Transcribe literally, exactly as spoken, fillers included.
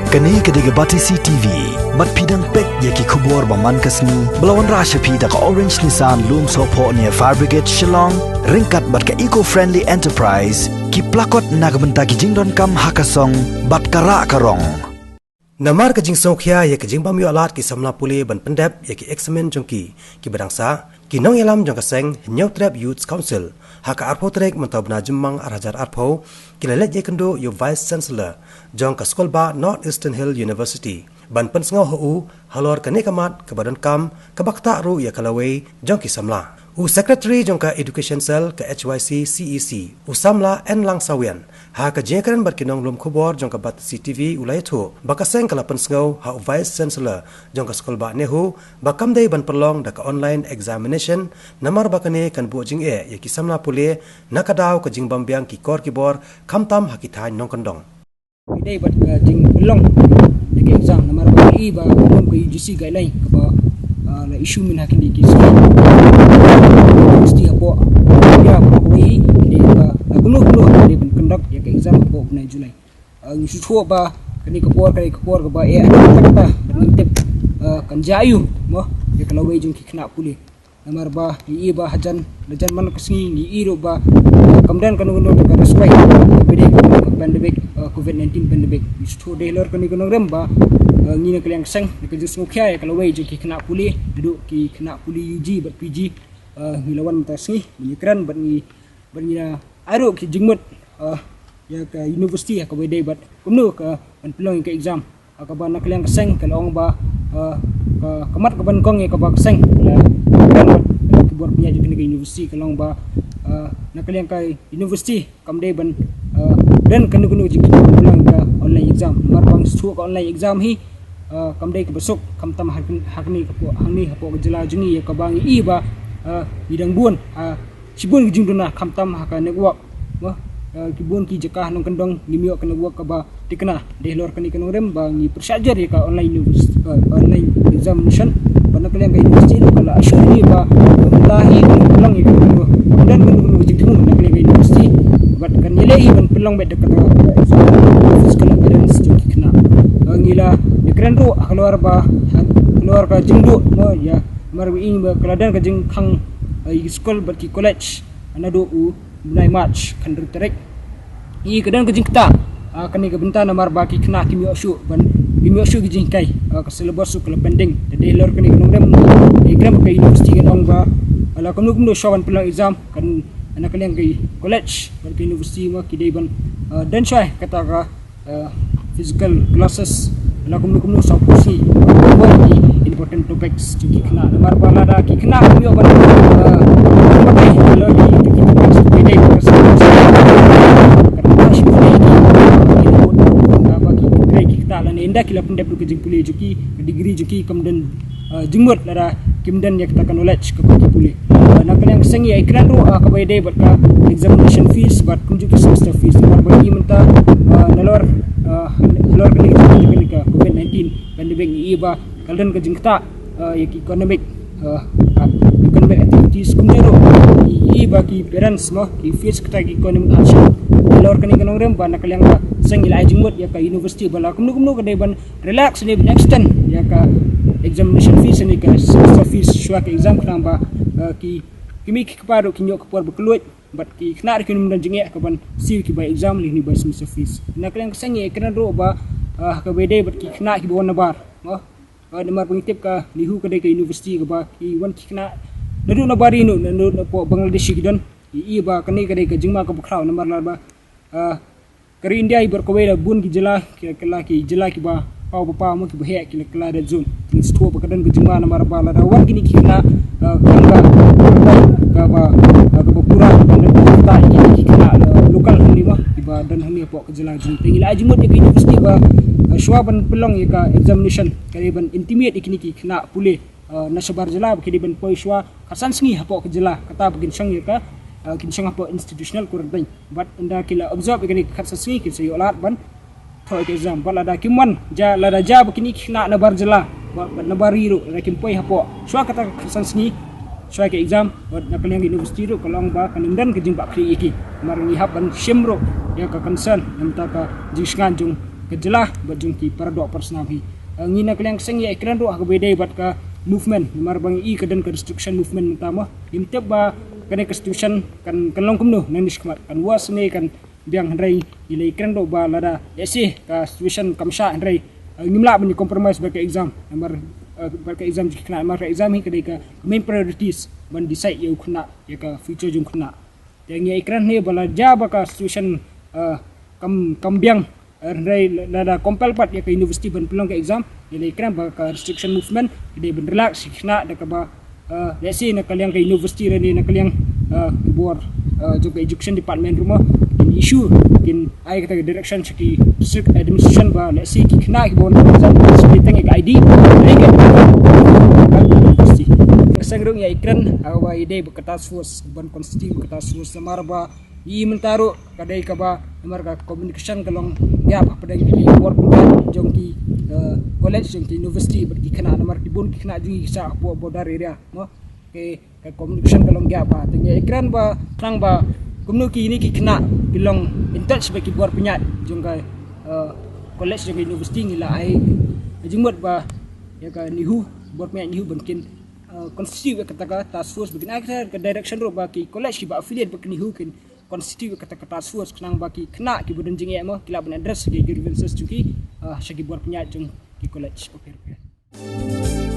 Kane ka dei ka Batesi T V. Bad phi dang peit ïa ki khubor ba man ka sngi ba la wanrah sha phi da ka Orange Nissan Lumsohphoh near Fire Brigade Shillong, ryngkat bad ka Eco Friendly Enterprise, ki plakot na ka bynta ki jingdonkam ha ka song bad ka rah ka rong. Namar ka jingsngewkhia ïa ka jingbym ïoh lad ki samla pule ban pyndep ïa ki eksamin jong ki, ki ba dang sah, ki nongïalam jong ka seng Hynñiewtrep Youth Council, ha ka arphew tarik mynta u bnai Jymmang ar hajar arphew, ki la leit ïakynduh ïa u Vice Chancellor jong ka skulbah North Eastern Hill University ban pynsngew ha u halor kane ka mat kaba donkam, kaba ktah ruh ïa ka lawei jong ki samla. U Secretary jong ka Education Cell ka H Y C C E C, u samla N Langsawian, ha ka jingïakren bad ki nonglum khubor jong ka Batesi T V, u la ïathuh ba ka seng ka la pynsngew ha u Vice Chancellor jong ka skulbah NEHU ba kam dei ban pynlong da ka online examination, namar ba kane kan buh jingeh ïa ki samla pule na ka daw ka jingbym biang ki kor ki bor, khamtam ha ki thaiñ nongkyndong. Ki dei bad ka jingpynlong ïa ka exam, namar ba ngi i ba kum ka U G C guideline kaba, ah, la issue mynta ha kine ki sngi. Mesti hapoh India, hapoh kawei, ki dei ba, ah, kumno kumno ki dei ban conduct ïa ka exam hapoh u bnai July. Ah, ngi sngewthuh ba kane ka por, kane ka por kaba eh, kata kata, ngim tip, ah, kan jia aiu mo ïa ka lawei jong ki khynnah pule. Namar ba ngi i ba hajan, hajan man ka sngi ngi i ruh ba, ah, kam don kano kano ka respite. Ba dei ka pandemic, ah, covid nineteen pandemic. Ngi sngewthuh dei halor kane ka nongrim ba, ah, ngi na ka liang ka seng, na ka jingsngewkhia ïa ka lawei jong ki khynnah pule, naduh ki khynnah pule U G bad P G, ah, ngi la wan mynta ka sngi, ngi kren bad ngi, bad ngi la ai ruh ki jingmut, ah, ïa ka university ha kaba dei bad kumno ka ban pynlong ïa ka exam. Ha kaba na ka liang ka seng ka la ong ba, ah, ka, ka mat ka ban kong ïa kaba ka seng, la, la, la ki bor pynïaid jong kane ka university ka la ong ba, ah, na ka liang ka university kam dei ban, ah, don kano kano jingkynmaw ban pynlong ïa ka online exam. Namar ba ngi sngewthuh ka online exam hi, ah, kam dei kaba suk, khamtam ha kane, ha kane ka pdeng, hangne hapoh ka jylla jong ngi ïa kaba ngi i ba, ah, ngi dang bun, ah, shibun ki jingduna khamtam ha ka network. Mo, eh, ki bun ki jaka nongkyndong ngim ïoh ka network kaba thikna. Dei halor kane ka nongrim ba ngi pyrshah jer ïa ka online univers-, eh, online examination. Ba na ka liang ka university ruh ka la assure hi ba, eh, la hi ka pynlong ïa ka, eh, ka pynlong ïa ka jingthmu na ka liang ka university. Bad kan ïaleh hi ban pynlong beit da kata ka exam, physical appearance jong ki khynnah. Eh, ngi la ïakren ruh halor ba, halor ka jingduh, mo, ïa Namar ba ïa ka la don ka jingkhang, eh, ïa ki skul bad ki college naduh u bnai March, khyndai tarik. Ïa ka don ka jingktah, ah, kane ka bynta namar ba ki khynnah kim ïoh shuh ban, kim ïoh shuh ki jinghikai, ah, ka syllabus ruh ka la pending. Te dei halor kane ka nongrim, eh, kren ka university kan ong ba, ah, la kumno kumno shuwa ban pynlong exam, kan na ka liang ka college bad ka university ma ki dei ban, ah, don shuwa kata ka uh, physical classes, la kumno kumno sa pyrshah important topics jong ki khynnah. Namar ba lada ki khynnah kim ïoh ban, uh, batai halor ki topics, ki dei ba ki khynnah lane ynda ki la pyndep ka jingpule jong ki, degree jong ki, kam don uh, jingmut lada kim don ïa kata ka knowledge kaba ki pule. Uh, na ka liang ka seng ïa i kren ruh, uh, kaba ïadei bad ka examination fees bad kumjuh ki semester fees. Namar ba ngi mynta, uh, nalor, uh, nalor kane ka, kane ka covid nineteen pandemic ngi i ba ka la don ka jingktah, uh, ïa ki economic, uh, uh, economic activities kumjuh ruh ngi i ba ki parents mo ki face kata ki economic hardship. Nalor kane ka nongrim ba na ka liang ka seng ngi la ai jingmut ïa ka university ba la kumno kumno ka dei ban relax ne ban extend ïa ka examination fees ne ka semester fees shuwa ka exam khnang ba, uh, ki, ki mei ki kpa ruh kin ïoh ka por ba kylluid bad ki khynnah ruh kin ym don jingeh ka ban siew ki bai exam lane bai semester fees. Na ka liang ka seng ïa i kren ruh ba, uh, ha kaba ïadei bad ki khynnah kiba wan nabar. Mo, uh, namar ba ngi tip ka NEHU ka dei ka university kaba ki wan ki khynnah naduh nabar ïa, naduh napoh Bangladesh ki don. Ïa i ba kane ka dei ka jingma kaba khraw namar lada ba, uh, ka ri India i baroh kawei la bun ki jylla, ki la kylla ki jylla kiba paw ba paw mo kiba heh ki la kylla red zone. Ngi sngewthuh ba ka don ka jingma namar ba lada wan kine ki khynnah, uh, kaba, kaba, kaba pura, kaba pura ïa kine ki khynnah, uh, local hangne mo kiba don hangne hapoh ka jylla jong ngi. Te ngi la ai jingmut ïa ka university ba, uh, shuwa ban pynlong ïa ka examination ka dei ban intimate ïa kine ki khynnah pule, uh, na shabar jylla ba ki dei ban poi shuwa khatsan sngi hapoh ka jylla, kata ba kin shong ïa ka, uh, kin shong hapoh institutional quarantine. Bad ynda ki la observe ïa kane ka khatsan sngi kin sa ïoh lad ban thoh ïa ka exam. Bad lada kim wan, ja, lada ja ba kine ki khynnah nabar jylla bad, bad nabar ri ruh, lada kim poi hapoh shuwa kata ka khatsan sngi, shuwa ïa ka exam, bad na ka liang ka university ruh ka la ong ba kan ym don ka jingbahkhlieh ïa ki. Namar ngi hap ban shim ruh ïa ka concern na bynta ka jingshngaiñ jong ka jylla bad jong ki paradoh parasnam hi. Eh, ngi na ka liang ka seng ïa ïakren ruh ha kaba ïadei bad ka movement, namar ba ngi i ka don ka restriction movement mynta mo. Ngim tip ba kane ka restriction kan, kan long kumno nangne shakhmat, kan worse ne kan biang, hynrei ngi la ïakren ruh ba lada, let's say, ka situation kam shah, hynrei, eh, ngim lah ban ïa compromise bad ka exam, namar, eh, bad ka exam jong ki khynnah, namar ka exam hi ka dei ka main priorities ban decide ïa u khynnah, ïa ka future jong u khynnah. Te ngi ïakren hangne ba lada ba ka situation, eh, kam, kam biang, eh, hynrei lada compel pat ïa ka university ban pynlong ka exam, ngi la ïakren ba ka restriction movement ka dei ban relax ïa ki khynnah da kaba, eh, let's say, na ka liang ka university lane na ka liang, eh, ki bor, eh, jong ka education department ruh mo, kin issue, kin ai kata ka direction sha ki district administration ba, let's say, ki khynnah kiba wan exam, sha ki teng ïa ka I D, lane ka, ka university. Ka seng ruh ngi ïakren, eh, ba ïadei bad ka task force, ban constitute ka task force, namar ba i mynta ruh ka dei kaba, namar ka communication ka long gap hapdeng ki bor pynïaid jong ki, eh, college, jong ki university bad ki khynnah, namar ki bun ki khynnah jong ngi ki shah hapoh border area mo. Ka, ka communication ka long gap. Ba te ngi ïakren ba khnang ba kumno kine ki khynnah ki long in touch bad ki bor pynïaid jong ka, eh, college, jong ka university, ngi la ai ka jingmut ba ïa ka NEHU, bor pynïaid NEHU, ban kin, eh, constitute ïa kata ka task force, ba kin ai kata ka direction ruh ba ki college kiba affiliate bad ka NEHU kin constitute ïa kata ka task force, khnang ba ki khynnah kiba don jingeh mo ki lah ban address ki grievances jong ki, eh, sha ki bor pynïaid jong ki college. Okay, okay.